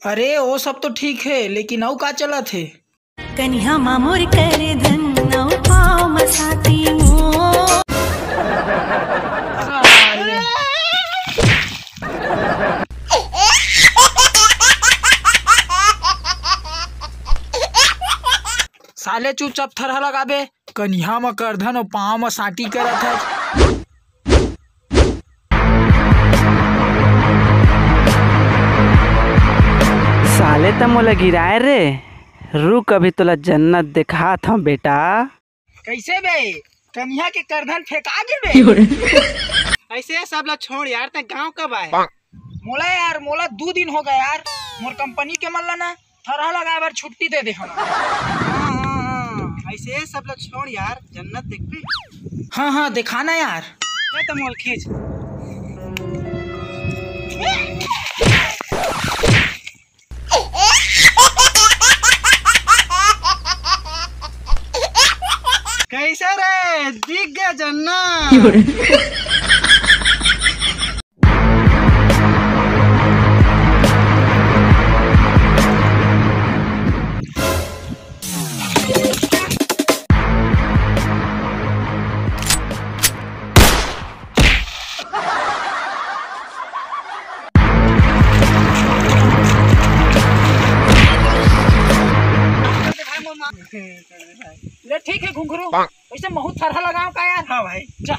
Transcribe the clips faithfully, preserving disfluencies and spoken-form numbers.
अरे, वो सब तो ठीक है, लेकिन अउ का चलत हे? कनिहा मा मोर करधन, अउ पाँव मा साटी मोर। साले चुपचाप थरहा लगाबे, कनिहा म करधन अउ पाँव म साटी करत हस। साले त मोला गिराए रे, रुक अभी तोला जन्नत देखात हंव बेटा। कइसे बे? कनिहा के करधन फेंका गे बे? अइसे सब ला छोड़ यार, तैं गाँव कब आए? मोला यार, मोला दू दिन हो गे यार, मोर कंपनी के मन ला ना थरहा लगाए बर छुट्टी दे दे हवय। हाँ, हाँ, हाँ, अइसे सब ला छोड़ यार, जन्नत देखबे। हाँ, हाँ, देखाना यार। ले त मोला खींच। कइसे रे, दिख गे जन्नत? ले ठीक हे घुंघरू, वइसे महूँ थरहा लगावंव का यार? हाँ भाई। चल।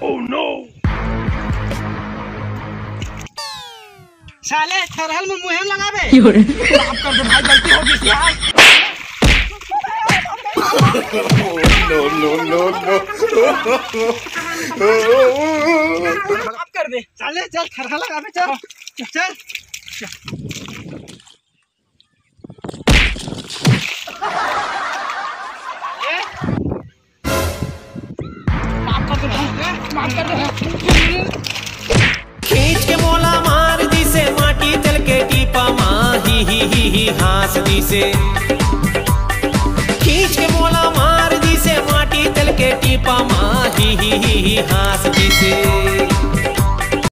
Oh no! साले थरहा ल मुँहे म लगाबे। माफ कर दे भाई, गलती हो गई थी यार। No, no, no, no। माफ कर दे। साले चल, थरहा लगाबे, चल। चल। माफ कर दे भाई, माफ कर दे। खींच के मोला मार दिसे माटी तेल के टीपा मा, ही ही ही ही हाँस दिसे। खींच के मोला मार दिसे माटी तेल के टीपा मा, ही ही ही ही